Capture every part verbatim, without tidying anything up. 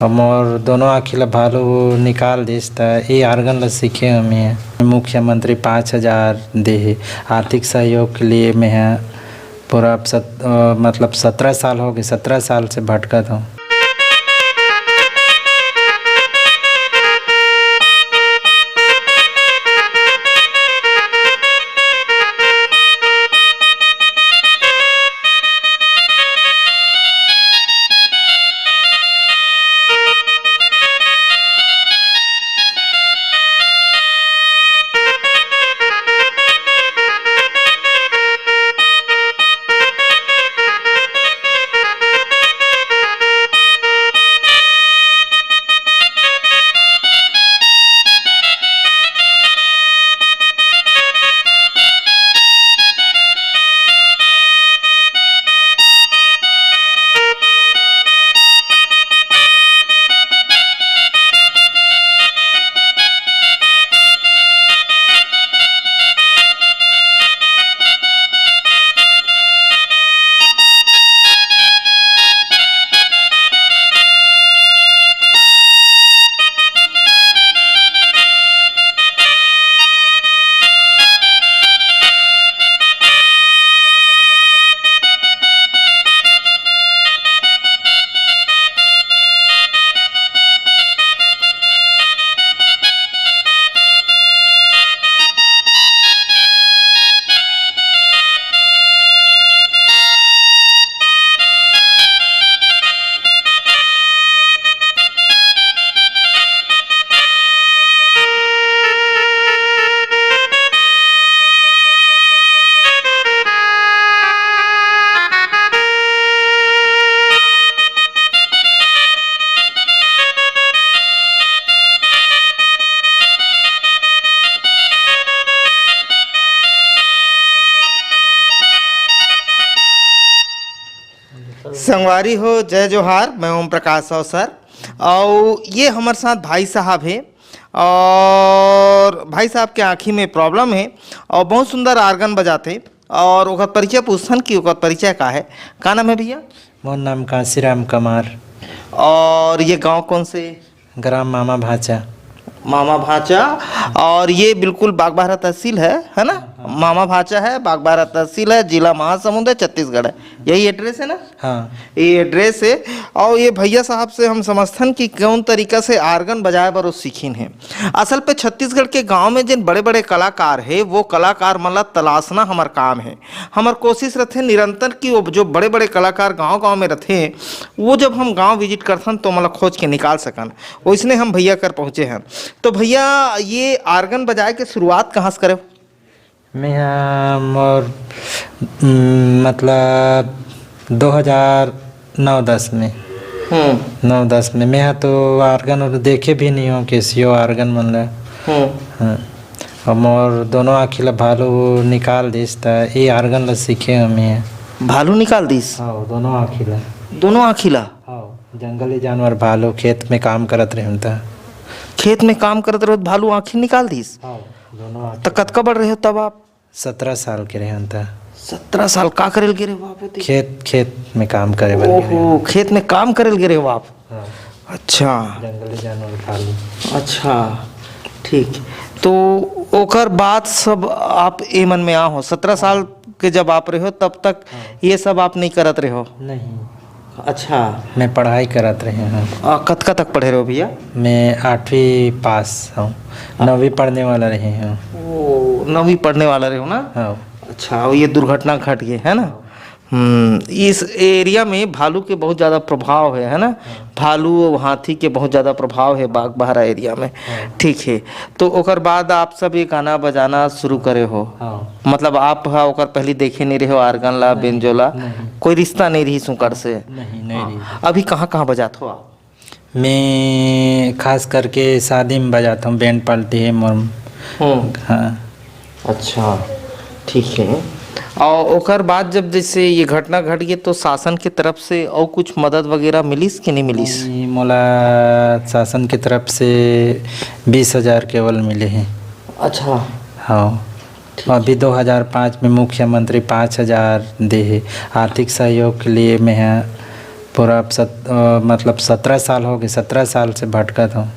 अब मोर दोनों आँखी ला भालू निकाल दिस, त ए organ ला सीखे हूँ मैं। मुख्यमंत्री पाँच हजार दे हे। आर्थिक सहयोग के लिए मैं ह पूरा अब सत-, अ, मतलब सत्रह साल हो गए, सत्रह साल से भटकत हूँ। संगवारी हो, जय जोहार। मैं ओम प्रकाश अवसर, और ये हमर साथ भाई साहब हे, और भाई साहब के आँखी में problem हे, और बहुत सुंदर organ बजाथे, और ओकर परिचय पूछथन कि ओकर परिचय का है। का नाम है भैया? मोर नाम कांसीराम कमार। और ये गांव कौन से? ग्राम मामा भांचा। मामा भांचा। और ये बिल्कुल बागबाहरा तहसील है, है ना? हाँ, हाँ। मामा भांचा है, बागबाहरा तहसील है, जिला महासमुंद है, छत्तीसगढ़ है। यही address है ना? हाँ। ये address है। और ये भैया साहब से हम समझथन कि कौन तरीका से organ बजाए बर वो सीखिन है। असल पे छत्तीसगढ़ के गांव में जिन बड़े-बड़े कलाकार है, वो कलाकार मन ला तलाशना हमर काम है। हमर कोशिश रथे निरंतर कि वो जो बड़े-बड़े कलाकार गांव-गांव में रथे, वो जब हम गांव visit करथन तो ओमन ला खोज के निकाल सकन। वैसने हम भैया कर पहुँचे हैं। तो भैया, ये organ बजाए के शुरुआत कहाँ से करे? मैं ह मोर, उम, मतलब दो हज़ार नौ दस में। हम्म। नौ दस में मैं ह तो organ और देखे भी नहीं हूँ, Casio organ मन ला। हम्म। हाँ। और मोर दोनों आँखी ला भालू निकाल दिस, त ए organ ला सीखे हूँ मैं। भालू निकाल दिस? हाँ, दोनों आँखी ला। दोनों आँखी ला? हाँ, जंगली जानवर भालू खेत में काम करत रहे त। खेत में काम करत रहे त भालू आँखी निकाल दिस? हाँ, दोनों आँखी। त कतका बड़ रहे तब आप? सत्रह साल के रहे हन त। सत्रह साल का करेल गे रहे हो आप ओती? खेत, खेत में काम करे बर गे रहे ओहो, हन। खेत में काम करेल गे रहे हो आप? हाँ। अच्छा। जंगली जानवर पालू। अच्छा, ठीक। तो ओकर बाद सब आप ए मन में आ हो, सत्रह साल के जब आप रहे हो तब तक हाँ। ये सब आप नहीं करत रहे हो? नहीं। अच्छा। मैं पढ़ाई करत रहे हूँ। आ, कतका तक पढ़े रहे हो भैया? मैं आठवीं पास हूँ, नौवीं पढ़ने वाला रहे हूँ। ओ, नौवीं पढ़ने वाला रहे हो ना? हाँ। अच्छा, और ये दुर्घटना घट गई, है ना? हम्म, इस area में भालू के बहुत ज़्यादा प्रभाव है, है ना? हाँ। भालू और हाथी के बहुत ज़्यादा प्रभाव है बागबाहरा area में। हाँ। ठीक है, तो ओकर बाद आप सब ये गाना बजाना शुरू करे हो? हाँ। मतलब आप हा ओकर पहले देखे नहीं रहे हो organ ला, नहीं, बेंजो ला? नहीं। कोई रिश्ता नहीं रही सुकर से? नहीं, नहीं हाँ। रही। अभी कहाँ, कहाँ बजात हो आप? मैं खास करके शादी में बजाता हूँ, band party है मोर। हम्म। हाँ। अच्छा, ठीक है। और ओकर बाद जब जैसे ये घटना घट गई तो शासन के तरफ से और कुछ मदद वगैरह मिलिस कि नहीं मिलिस? नहीं, मोला शासन के तरफ से बीस हजार केवल मिले हैं। अच्छा। हाँ। ठीक। अभी दो हज़ार पाँच में मुख्यमंत्री पाँच हजार दे हे। आर्थिक सहयोग के लिए मैं ह पूरा अब सत-, अ, मतलब सत्रह साल हो गए, सत्रह साल से भटकत हूँ।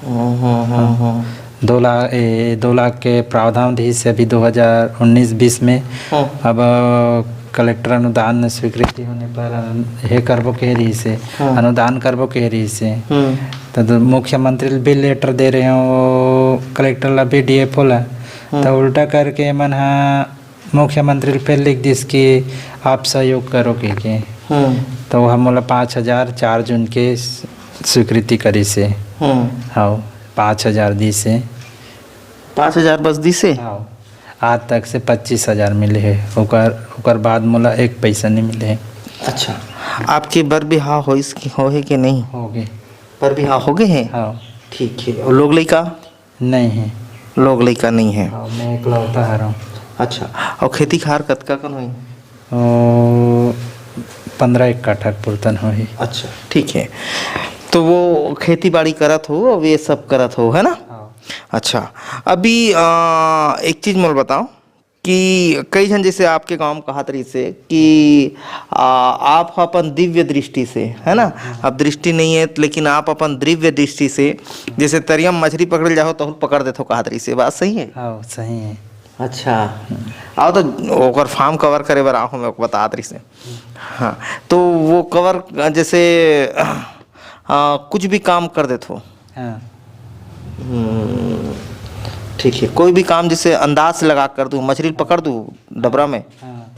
हम्म, हम्म, हम्म, हाँ। हम्म। दो लाख, ए, दो लाख के प्रावधान दिस से अभी दो हज़ार उन्नीस बीस में। हम्म। अब, अ, कलेक्टर अनुदान स्वीकृति होने पर, अ, हे करबो कहे रहिस हे, हम्म। अनुदान करबो कहे रहिस हे। हम्म। तो, तो मुख्यमंत्री ल भी लेटर दे रहे हो, कलेक्टर ला भी, डीएफओ ला। हम्म। तो उल्टा करके मन हा मुख्यमंत्री ल फेर लिख दिस कि आप सहयोग करो कहिके। हम्म। तो वह मोला पाँच हजार चार जून के स्वीकृति करिस हे। हम्म। हाँ, पाँच हजार दिस हे। पाँच हजार बस दिस हे? हाँ, आज तक से पच्चीस हजार मिले हे, ओकर, ओकर बाद मोला एक पैसा नहीं मिले हे। अच्छा, आपके बर बिहाव होइस कि, होहे कि नहीं? हो गए। बर बिहाव हो गए हे? हाँ। ठीक है। और लोग लइका? नहीं है। लोग लइका नहीं है। हाँ, मैं इकलौता हरौं। अच्छा, और खेती खार कतका कन होही? ओ, पन्द्रह एक काठा के पुरतन होही। अच्छा, ठीक है। तो वो खेती बाड़ी करत हो, अब ये सब करत हो, है ना? हाँ। अच्छा, अभी, आ, एक चीज मोला बताओ कि कई झन जैसे आपके गांव में कहत रहिस हे कि, आ, आप ह अपन दिव्य दृष्टि से, है ना? अब दृष्टि नहीं है, लेकिन आप अपन दिव्य दृष्टि से, जैसे तरिया में मछली पकड़े ल जाहो, तहु ल पकड़ देथो, कहत रहिस हे, बात सही है? हाँ, सही है। अच्छा, आओ तो ओकर फार्म कवर करे बर आहो, मैं ओकर बतात रहिस हे। हाँ, तो वो कवर जैसे, आ, कुछ भी काम कर देथो। हाँ। हम्म, ठीक है। कोई भी काम जैसे अंदाज से लगा कर दूँ, मछली पकड़ दूँ डबरा में? हाँ।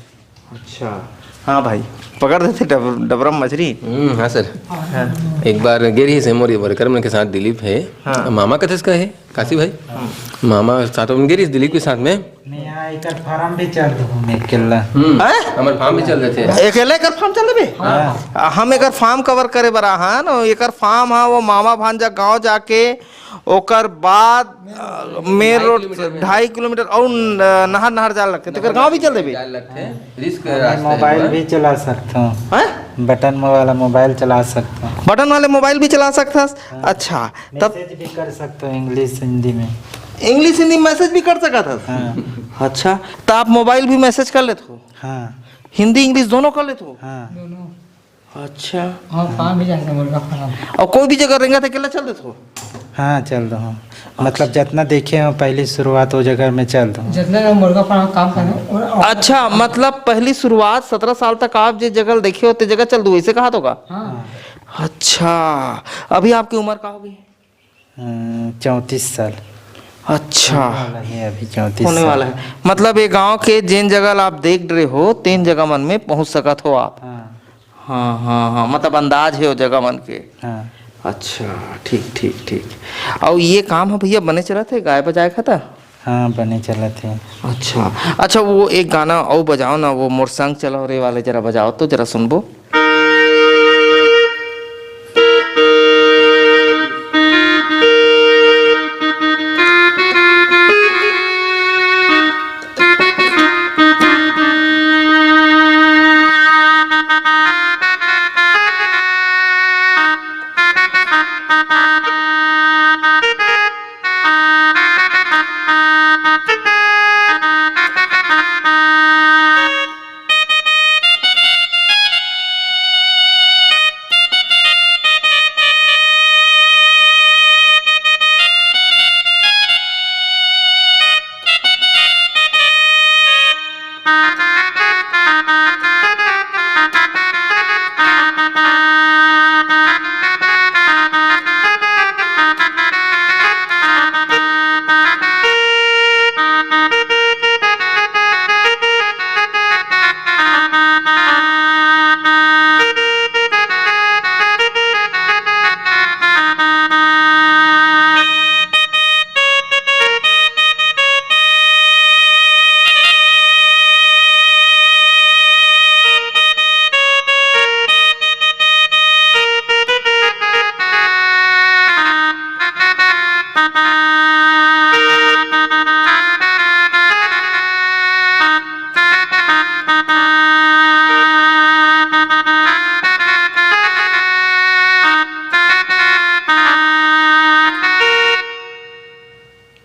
अच्छा। हाँ भाई, पकड़ देथे डब-, डबरा में मछली? हम्म, हाँ सर। हाँ। एक बार गे रहिस हे मोर ये वर्कर मन के साथ, दिलीप हे, हाँ। मामा कथस का हे, काशी भाई? हाँ। मामा साथ में गे रहिस दिलीप के साथ में। मैं यहाँ एकर फार्म भी चल दूँ, मैं अकेला। हम्म, हैं? हमर फार्म भी चल देथे। अकेले एकर फार्म चल देबे? हाँ। हम एकर फार्म कवर करे बर आहन, एकर फार्म हा वो मामा भांजा गांव जाके, ओकर बाद, अ, मेन रोड ढाई किलोमीटर में। ढाई किलोमीटर और न-, नहर, नहर जाए लगथे, तेकर गांव भी चल देबे? जाए लगथे, रिस्क हमें रास्ता है मोबाइल पूरा। भी चला सकता हूँ। हैं? बटन वाला मोबाइल चला सकता हूँ। बटन वाले मोबाइल भी चला सकथस? हाँ। अच्छा, तब मैसेज भी कर सकता हूँ इंग्लिश, हिंदी में। इंग्लिश, हिंदी मैसेज भी कर सकत हस? हाँ। अच्छा, तो आप मोबाइल भी मैसेज कर लेत हो? हाँ। हिंदी, इंग्लिश दोनों कर लेत हो? हाँ। दोनों। अच्छा। हाँ, फार्म भी जाथे, मुर्गा फार्म। और कोई भी जगह रेंगत हे, अकेला चल देथो? हाँ, चल दो, हाँ। मतलब, अच्छा। जितना देखे हो, पहली शुरुआत वो जगह में चल दो। जितना लोग मुर्गा फार्म काम करे, और अच्छा, मतलब, पहली शुरुआत सत्रह साल तक आप जे जगह देखे हो, ते जगह चल दो, ऐसे कहा तो का? हाँ। अच्छा, अभी आपकी उम्र का होगी? हम्म, चौंतीस साल। अच्छा। होने वाला है अभी चौंतीस होने साल। वाला है। मतलब, ये गांव के जेन जगह ला आप देख रहे हो, तेन जगह मन में पहुंच सकत हो आप। हाँ। हाँ, हाँ, हाँ, मतलब, अंदाज है वो जगह मन के। हाँ। अच्छा, ठीक, ठीक, ठीक। और ये काम है भैया, बने चलत है गाय बजाए खाता? हाँ, बने चलत है। अच्छा, अच्छा, वो एक गाना और बजाओ ना, वो मोर संग चलो रे वाले, जरा बजाओ तो, जरा सुनबो।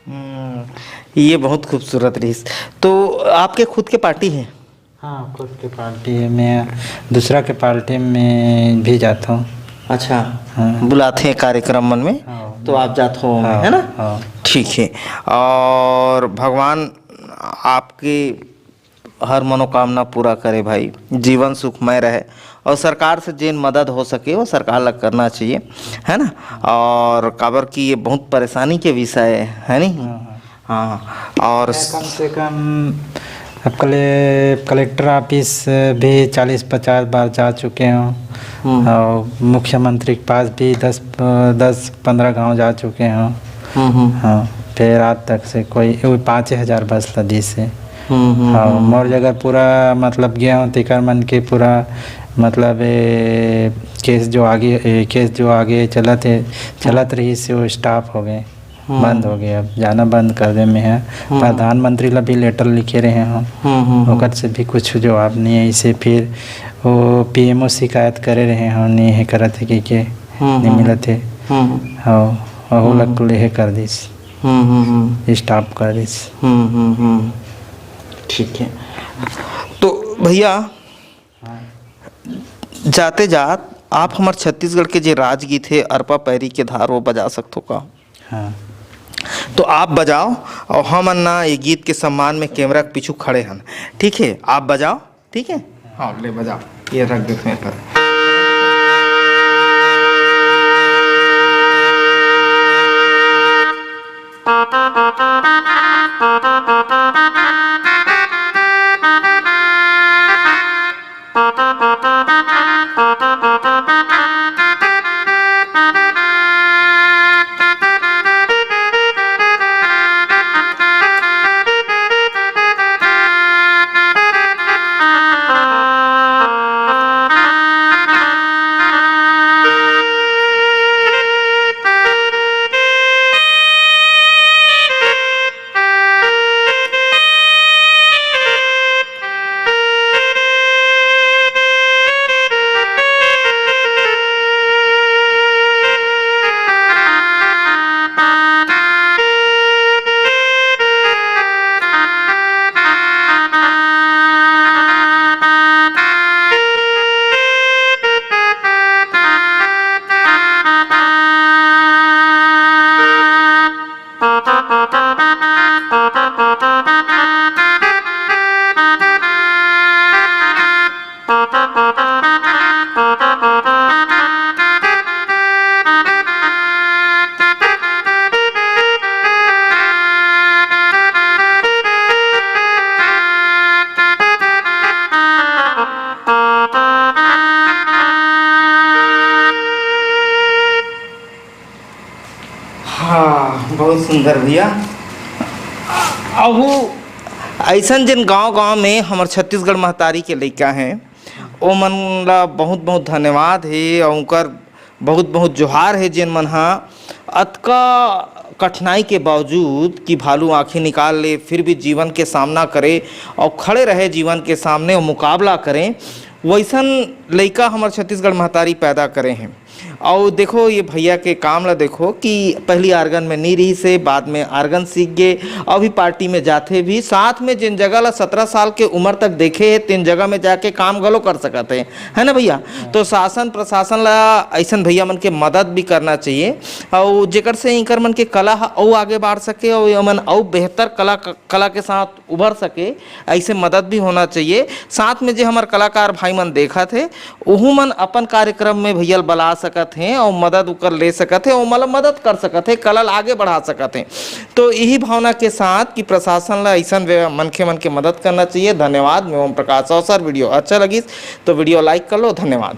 हम्म, ये बहुत खूबसूरत रहिस। तो आपके खुद के पार्टी है? हाँ, खुद के पार्टी में, दूसरा के पार्टी में भी जाता हूँ। अच्छा, हाँ। बुलाते हैं कार्यक्रम मन में, हाँ। तो आप जात हो, हाँ, है ना? हाँ। ठीक है। और भगवान आपके हर मनोकामना पूरा करे भाई, जीवन सुखमय रहे, और सरकार से जेन मदद हो सके, वो सरकार ला करना चाहिए, है ना? और काबर कि ये बहुत परेशानी के विषय है, है नी? हाँ, हाँ। हाँ, और मैं कम से कम अब कले-, कलेक्टर ऑफिस भी चालीस पचास बार जा चुके हूँ, हम्म। और मुख्यमंत्री के पास भी दस, दस पन्द्रह गांव जा चुके हूँ। हम्म, हम्म। हाँ, फिर आज तक से कोई, वो पाँचे हजार बस ला दिस हे। हम्म, हम्म, हाँ, हम्म। मोर जगह पूरा, मतलब, गया हूँ, तेकर मन के पूरा, मतलब, ए, केस जो आगे, ए, केस जो आगे चलत हे, चलत रहिस हे, वो स्टॉप हो गए, हम्म। बंद हो गए, अब जाना बंद कर दे में है। हम्म। प्रधानमंत्री ला भी लेटर लिखे रहे हूँ, हम्म, हम्म, हम्म। ओकर से भी कुछ जवाब नहीं है। इसे फिर वो पीएमओ शिकायत करे रहे हूँ, नहीं है करत है कि के, हम्म, नहीं हम्म। मिलत है। हम्म। हाँ, ओहू ला हम्म। लेहे कर दिस। हम्म, हम्म, हम्म। स्टॉप कर दिस। हम्म, हम्म, हम्म। ठीक है, तो भैया, हाँ। जाते जात आप हमर छत्तीसगढ़ के जे राजगीत हे अरपा पैरी के धार, वो बजा सकथो का? हाँ। तो आप बजाओ, और हमन ना ये गीत के सम्मान में कैमरा के पीछू खड़े हन, ठीक है? आप बजाओ, ठीक है? हाँ, ले बजाओ, ये रख देते हैं पर। हाँ, बहुत सुंदर भैया। अहू अइसन जेन गांव-गांव में हमर छत्तीसगढ़ महतारी के लइका हैं, ओमन ला बहुत-बहुत धन्यवाद हे, अउ उनकर बहुत-बहुत जोहार हे, जेन मन ह अतका कठिनाई के बावजूद कि भालू आंखें निकाल ले, फिर भी जीवन के सामना करे अउ खड़े रहे जीवन के सामने अउ मुकाबला करें, वइसन लइका हमर छत्तीसगढ़ महतारी पैदा करे हैं। अउ देखो, ये भैया के काम ला देखो कि पहली आर्गन में नी रहिस हे, बाद में आर्गन सीख गे, अभी पार्टी में जाथे भी। साथ में जेन जगह ला सत्रह साल के उम्र तक देखे हे, तेन जगह में जाके काम घलो कर सकत हे, है ना भैया? तो शासन प्रशासन ला अइसन भैया मन के मदद भी करना चाहिए, अउ जेकर से इनकर मन के कला ह अउ आगे बढ़ सके, अउ ये मन अउ बेहतर कला, कला के साथ उभर सके, ऐसे मदद भी होना चाहिए। साथ में जे हमर कलाकार भाई मन देखत हे, ओहू मन अपन कार्यक्रम में भैया ल बला सकत हे और मदद उकर ले सकत हे और मतलब मदद कर सकत हे, कला ल आगे बढ़ा सकत हे। तो यही भावना के साथ कि प्रशासन ला ऐसन व्य-, मनखे मन के मदद करना चाहिए। धन्यवाद। मैं ओम प्रकाश अवसर। वीडियो अच्छा लगिस तो वीडियो लाइक कर लो। धन्यवाद।